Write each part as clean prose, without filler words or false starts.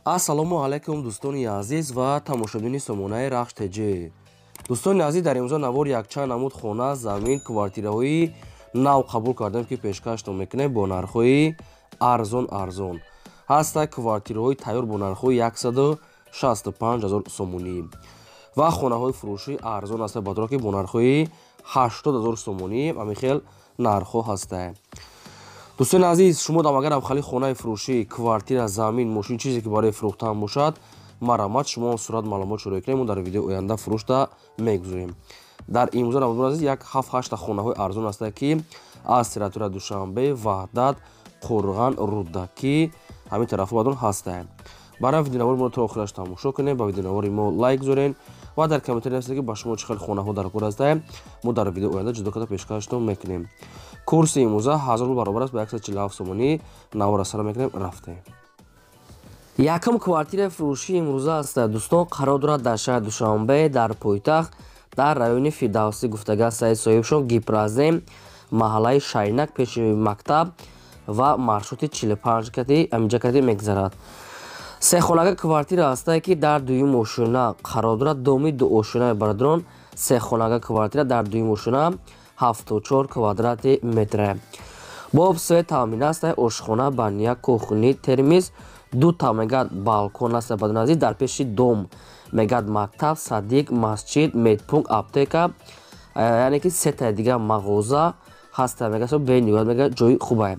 Ассалому алайкум, дӯстони азиз ва тамошобини сомонаи Рахш ТЖ. Дӯстони азиз, дар имрӯза навор якчанд намуд хона, замин, квартираҳои нав қабул кардем, ки пешкаштон мекунем бо нархҳои арзон арзон. Ҳаста квартираҳои тайёр бо нархҳои 165 ҳазор сомонӣ ва хонаҳои фурӯшӣ арзон ҳаста, бадро ки бо нархҳои 80 ҳазор сомонӣ ҳамин хел нархҳо ҳаста. Дӯстони азиз, шумо дам агар хали хонаи фурӯшӣ, квартира, замин, мошин, чизе ки барои фурӯхтан бошад, марҳамат, шумо сурат маълумот шуроӣ кунем, мо дар видеои оянда фурӯшта мегузорем. Дар имрӯза навор, азиз, як ҳафт ҳашта хонаҳои арзон ҳастанд, ки аз территория Душанбе, Ваҳдат, Қурған, Рӯдакӣ, ҳамин тарафҳо бадон ҳастанд. Барои видеонавори моро то охираш тамошо кунем, ба видеонавори мо лайк гузорен ва дар комментарий нависед, ки ба шумо чӣ хел хонаҳо дар кор ҳастанд, мо дар видеои оянда ҷудо карда пешкаштон мекунем. Курси имрӯза 1000 рубл баробар аст ба 147 сомонӣ. Навора сара мекунем, рафтем. Якум квартираи фурӯшии имрӯза аст, дӯстон, қарор дорад дар шаҳри Душанбе, дар пойтахт, дар райони Фирдавсӣ гуфтага саид соҳибшон, Гипрозем, маҳаллаи Шайнак, пеши мактаб ва маршрути 45 кати аминҷа кати мегузарад. Сехонага квартира ҳастае, ки дар дуюм ошёна қарор дорад, доми дуошёнаи, бародарон. Сехонага квартира дар дуюм ошёна, 74 квадрати метре, бо об, свет таъмин аст, ошхона, баня, кухни, термиз, дута мегад балкон аст. Бадонази дар пеши дом мегад мактаб, садик, масҷид, медпункт, аптека, яъне ки сетаи дига мағоза ҳаста. Мега бениҳоят мега ҷои хубае.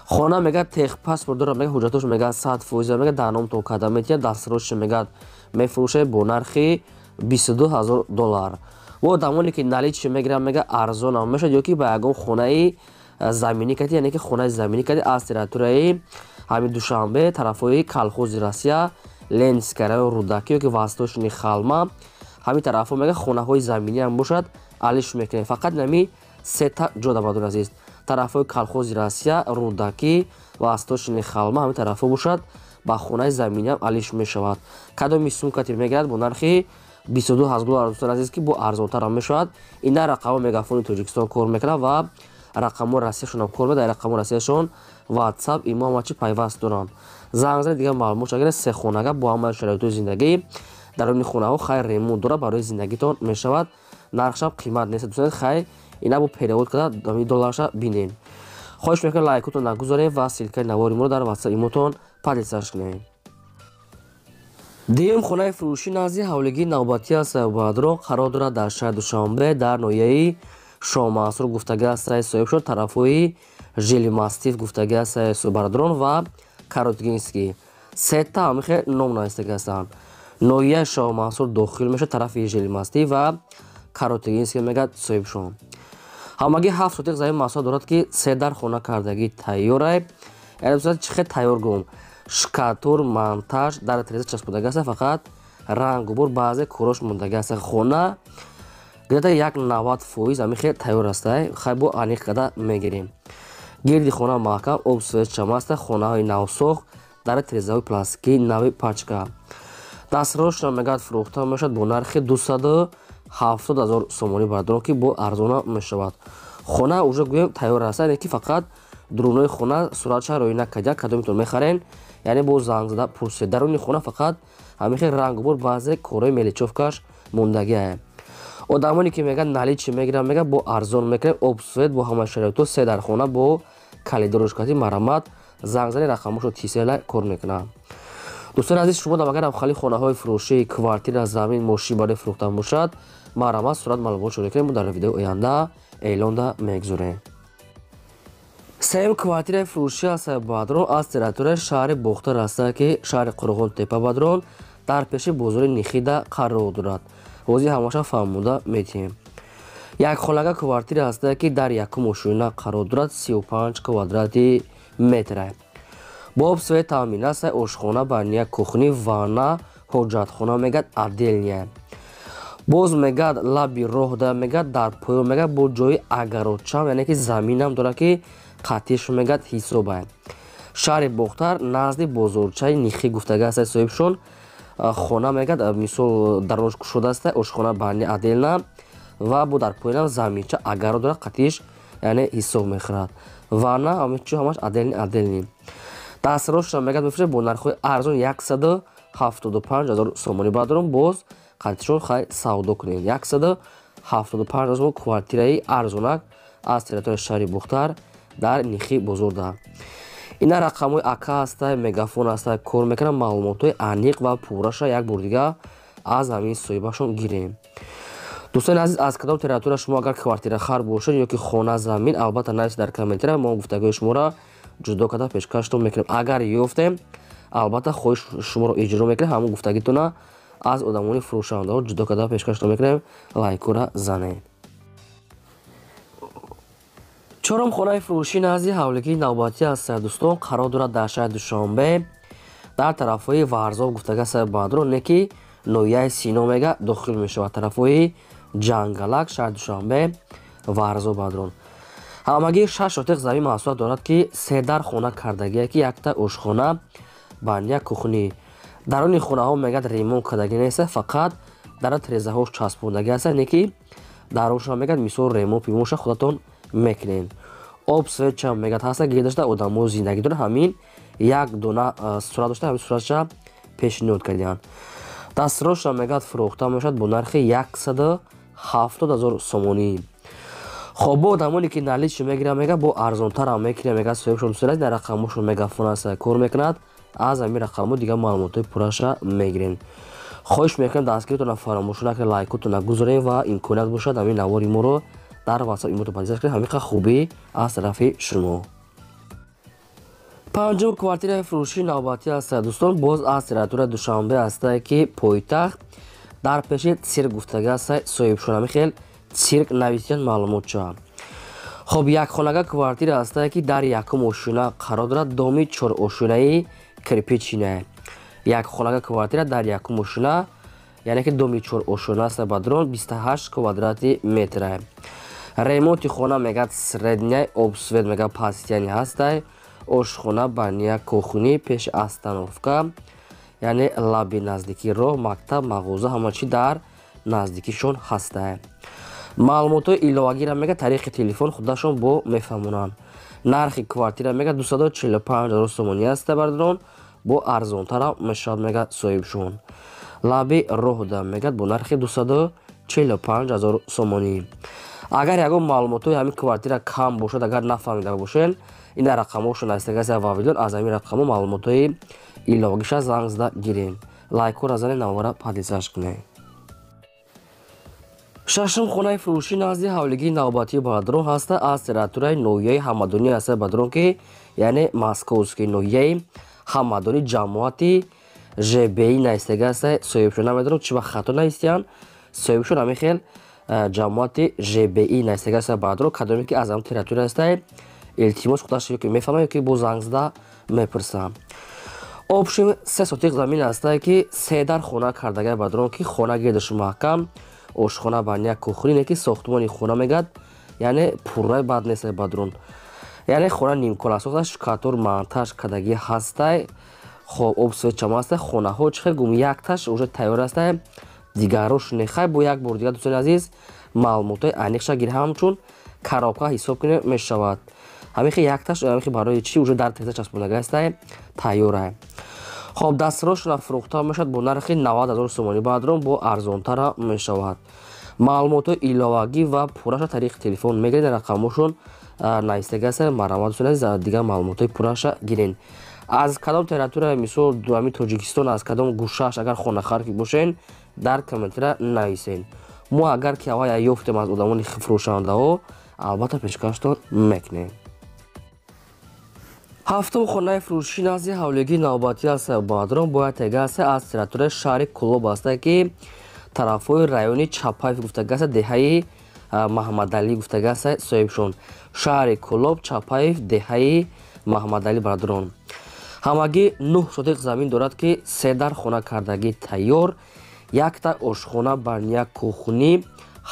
Хона мега техпаспорт дорад, мега ҳуҷҷатош мега 100%, мега дар номтон карда метиҳад, дастрош мегад мефурӯшад бо нархи 22 ҳазор доллар. Бо одамоне ки наличный мегиранд, мега арзонам мешавад, ё ки ба ягон хонаи заминӣ кати, яъне ки хонаи заминӣ кати аз территорияи ҳамин Душанбе, тарафҳои Колхози Россия, Ленинская район, Рӯдакӣ ё ки Восточный Халма, ҳамин тарафҳо мега хонаҳои заминиам бошад, алиш мекунем. Фақат нами сета ҷо да, бародари азиз, тарафҳои Колхози Россия, Рӯдакӣ, Восточный Халма, ҳамин тарафҳо бошад, ба хонаи заминиам алиш мешавад. Кадоми сумкати мегирад бо нархи 22 ҳазор доллар, дӯстони азиз, ки бо арзонтарам мешавад. Ина рақамҳо Мегафони Тоҷикистон кор мекунад ва рақамҳои Россияшонам кор мекунад. Дар рақамҳои Россияшон WhatsApp, имо, ҳама чи пайваст доранд. Занг зани, дигар маълумот агар. Сехонага бо ҳамаи шароитҳои зиндагӣ, даруни хонаҳо хайр ремонт дорад, барои зиндагитон мешавад. Нархшам қимат нест, дӯстони, хай ина бо перевод карда долларша бинем. Хоҳиш мекунам, лайкотон нагузорем ва ссылкаи навори моро дар WhatsApp, имотон поделиться кунем. Дуюм хонаи фурӯшӣ назди ҳавлигии навбатӣ аст, бародарон, қарор дорад дар шаҳри Душанбе, дар ноҳияи Шоҳмансур гуфтагӣ аст соҳиб шуд, тарафҳои Жилмассив гуфтагӣ аст, бародарон, ва Каротгинский, сета ҳамихе ном навистагӣ ҳастанд. Ноҳияи Шоҳмансур дохил мешавад, тарафи Жилмассив ва Каротгинский мегӯяд соҳибшон. Ҳамагӣ 7 сотиқ замин масоҳат дорад, ки се дар хона кардагӣ тайёрай. Яъне чӣ хел тайёр гум, штукатур, монтаж, дар тереза часпондагӣ аст, фақат рангубор, баъзе корош мондагӣ аст. Хона где-то як 90% ҳамин хел тайёр аст, хай бо аниқ карда мегирем. Гирди хона маҳкам, об, свет чама аст. Хонаҳои навсохт, дар терезаҳои пластикии нави пачка. Дастрошна мегӯяд фурӯхта мешавад бо нархи 270 ҳазор сомонӣ, бародарон, ки бо арзона мешавад. Хона уже гӯем тайёр аст, яъне ки фақат дурунои хона суратша рӯй накарда. Кадомитон мехарен, яъне бо занг зада пурсед. Даруни хона фақат ҳамин хел рангубор, баъзе корҳои мелочёвкаш мондагиае. Одамоне ки мегӯянд наличный мегиранд, мегӯяд бо арзон мекунем, об, свет, бо ҳамаи шароитҳо, се дар хона бо калидорш кати. Марҳамат, занг зани, рақамҳошо тисела кор мекунанд. Дӯстони азиз, шумо дам агар хали хонаҳои фурӯшӣ, квартира, замин, мошин барои фурӯхтан бошад, марҳамат, сурат маълумот шуда кунем, мо дар видеои оянда эълонда мегузорем. Сеюм квартираи фурӯшӣ аст, бародарон, аз территорияи шаҳри Бохтар аста, ки шаҳри Қурғон Тепа, бародарон, дар пеши бозори Нихида қарор дорад. Ҳозир ҳамаша фаҳмода метиҳем. Як хонага квартира ҳаста, ки дар якум ошёна қарор дорад, 35 квадрати метра, бо об, свет таъмин аст, ошхона, баня, кухни, ванна, ҳоҷатхона мегӯяд отдельная. Боз мегӯяд лаби роҳда, мегӯяд дар поён, мегӯяд бо ҷои огородчам, яъне ки заминам дорад, ки қатиш мегӯяд ҳисоба. Шаҳри Бохтар, назди бозорчаи Нихӣ гуфтага аст соҳибшон. Хона мегӯяд мисол даронаш кушода аст, ошхона, баня отдельно ва бо дар поёнам заминча огород дорад, қатиш яъне ҳисоб мехӯрад. Ванна, ҳамачи ҳамаш отдельный отдельный. Дастрошро мегӯяд мефурӯшад бо нархҳои арзон 175 000 сомонӣ бародарон. Боз қатишон хай савдо кунед. 175 000 сомон квартираи арзонак аз территорияи шаҳри Бухтар дар Нихи бозорда. Ина рақамҳои ака ҳаста, мегафон ҳаста, кор мекунад. Маълумотҳои аниқ ва пурраша як бор дига аз ҳамин соҳибашон гирем. Дӯстони азиз, аз кадом территория шумо агар квартирахар бошед ё ки хона замин, албатта нависед дар комментария, мо гуфтагои шуморо ҷудо карда пешкаштон мекунем. Агар ёфтем, албатта хоҳиш шуморо иҷро мекунем, ҳамон гуфтагитона аз одамони фурӯшандаҳо ҷудо карда пешкаштон мекунем. Лайкура занед. Чорум хонаи фурӯшӣ назди ҳавлигии навбатӣ аст, дӯстон, қарор дорад дар шаҳри Душанбе дар тарафҳои Варзоб гуфтага аст бародарон, не ки ноҳияи Сино мега дохил мешавад, тарафҳои Ҷангалак, шаҳри Душанбе, Варзоб бародарон. Ҳамагӣ 6 сотиқ замин маҳсулот дорад, ки се дар хона кардагие, ки якта ошхона баня кухни. Даруни хонаҳо мегӯяд ремонт кардагӣ нест, фақат дара трезаҳош часпондагӣ аст, не ки даруншон мегӯяд мисол ремонт пимоша худатон мекунед. Об свеча мегӯяд ҳаста, гирдашта одамо зиндагӣ дорад. Ҳамин як дона сурат дошта, ҳамин суратша пешниҳод кардианд. Дастроша мегӯяд фурӯхта мешавад бо нархи 170 000 сомонӣ. Хоб, бо одамоне ки наличи мегиранд, мегӯяд бо арзонтарам мекунем, мегӯяд соҳибшон дӯст дар рақамҳошон мегафон аст, кор мекунад. Аз ҳамин рақамҳо дигар маълумотҳои пурраша мегирем. Хоҳиш мекунем, дастгиритонро фаромӯш накунед, лайкотонро гузорем ва имконият бошад ҳамин навори моро дар WhatsApp имото подписать кунед. Ҳамин қадр хубӣ аз тарафи шумо. Панҷум квартираи фурӯшии навбатӣ аст, дӯстон, боз аз территорияи Душанбе ҳастае, ки пойтахт дар пеши цирк гуфтага аст соҳибшон, ҳамин хел цирк нависиян маълумотча. Хоб, якхонага квартира ҳастае, ки дар якум ошёна қарор дорад, доми чорошёнаи кирпичина. Якхонага квартира дар якум ошёна, яъне ки доми чорошёна аст бародарон, 28 квадрати метра. Ремонти хона мегӯяд средняй, об свет мегӯяд постоянный ҳастай, ошхона баня кухни пеш остановка, яъне лаби наздики роҳ, мактаб, мағоза, ҳама чӣ дар наздикишон ҳастай. Маълумотҳои иловагиро мегӯяд тариқи телефон худашон бо мефаҳмонанд. Нархи квартира мегӯяд 245 000 сомонӣ аст бародарон, бо арзонтарам мешавад мегӯяд соҳибшон. Лаби роҳда мегӯяд бо нархи 245 000 сомонӣ. Агар ягон маълумотҳои ҳамин квартира кам бошад, агар нафаҳмида бошед, ин рақамҳошон ҳастагас Вавилон, аз ҳамин рақамҳо маълумотҳои иловагиша занг зада гирем. Лайкҳоро занед, навора подписать кунед. Шашум хонаи фурӯшӣ назди ҳавлигии навбатии бародарон ҳаста аз территорияи ноҳияи Ҳамадонӣ ҳаста бародарон, ки яъне Московский ноҳияи Ҳамадонӣ ҷамоати ЖБИ наистага аста. Соҳибшон намедонам чӣ ба хато наистиянд, соҳибшон ҳамин хел ҷамоати ЖБИ наистага аста бародарон. Кадоме ки аз ҳамон территория ҳаста, илтимос худаш ки мефаҳмад ё ки бо занг зада мепурсам. Общем 3 сотиқ замин ҳастае, ки се дар хона кардагай бародарон, ки хона гирдаш маҳкам, ошхона баня кухни, не ки сохтмони хона мегӯяд яъне пурраи бад нест бародарон, яъне хона нимкора сохта, штукатур монтаж кардагӣ ҳастай. Хоб, об свет чама ҳастай. Хонаҳо чӣ хел гум, якташ уже тайёр ҳастай, дигаррош не. Хай, бо як бор дигар, дӯстони азиз, маълумотҳои аниқша гир, ҳамчун коробка ҳисоб кунем мешавад. Ҳамин хел якташ ҳамин хел барои чӣ уже дар теза часпондагӣ ҳастай, тайёрай. Хоб, дастрошона фурӯхта мешавад бо нархи 90 000 сомонӣ бародарон, бо арзонтара мешавад. Маълумотҳои иловагӣ ва пурраша тариқи телефон мегиред, рақамҳошон наистага аст, марҳамат дӯстони азиз, дигар маълумотҳои пурраша гиред. Аз кадом территория, мисол ҳамин Тоҷикистон, аз кадом гӯшааш агар хонахар ки бошед, дар комментария нависед. Мо агар ки аввал ёфтем аз одамони фурӯшандаҳо, албатта пешкаштон мекунем. Ҳафтум хонаи фурӯшӣ назди ҳавлигии навбатӣ аст бародарон, бояд тега аст аз территорияи шаҳри Кӯлоб ҳастае, ки тарафҳои райони Чапаев гуфтага аст, деҳаи Маҳмадалӣ гуфтага аст соҳибшон. Шаҳри Кӯлоб, Чапаев, деҳаи Маҳмадалӣ бародарон. Ҳамагӣ 9 сотиқ замин дорад, ки се дар хона кардагӣ тайёр, якта ошхона баня кухни,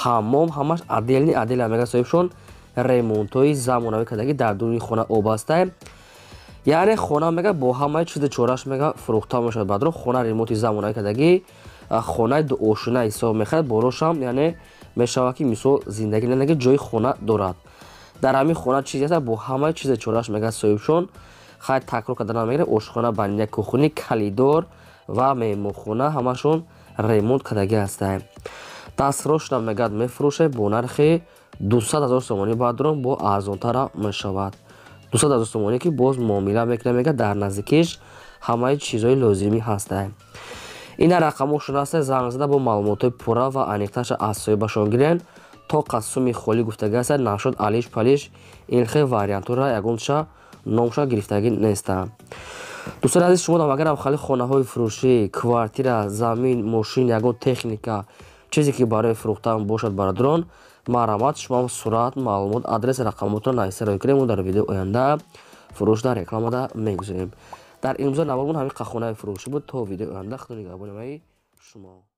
ҳаммом, ҳамаш отдельный отдельно мегӯяд соҳибшон. Ремонтҳои замонавӣ кардагӣ, дар дуруни хона об ҳастай. Яъне хона мега бо ҳамаи чизи чораш мега фурӯхта мешавад бародарон. Хона ремонти замонавӣ кардагӣ, хонаи дуошина ҳисоб мехарад, болошам яъне мешавад ки мисол зиндагӣ нанаги ҷои хона дорад. Дар ҳамин хона чизе аст бо ҳамаи чизи чораш мега соҳибшон. Хай, такрор карда намегирем. Ошхона, баня, кухни, коридор ва меҳмонхона ҳамашон ремонт кардагӣ ҳастанд. Дастрошна мегӯяд, мефурӯшед бо нархи 200 ҳазор сомонӣ, бародарон, бо арзонтара мешавад. 200 ҳазор сомонӣ, ки боз муомила мекунад, мегӯяд, дар наздикиш ҳамаи чизҳои лозимӣ ҳастанд. Ина рақамошон ҳаста, занг зада бо маълумотҳои пурра ва аниқтарша аз соҳибашон гирен. То қасуми холӣ гуфтагӣ ҳаста, нашуд алиш палиш, ин хел вариантҳоро ягонша номша гирифтагӣ нестанд. Дӯстони азиз, шумо агарам хали хонаҳои фурӯшӣ, квартира, замин, мошин, ягон техника, чизе ки барои фурӯхтан бошад, бародарон, марҳамат, шумоам сурат, маълумот, адрес, рақамотро нависта роҳӣ кунем, мо дар видеои оянда фурӯш дар рекламада мегузорем. Дар имрӯза навормон ҳамин хонаи фурӯшӣ буд. То видеои оянда, худо нигаҳбони шумо.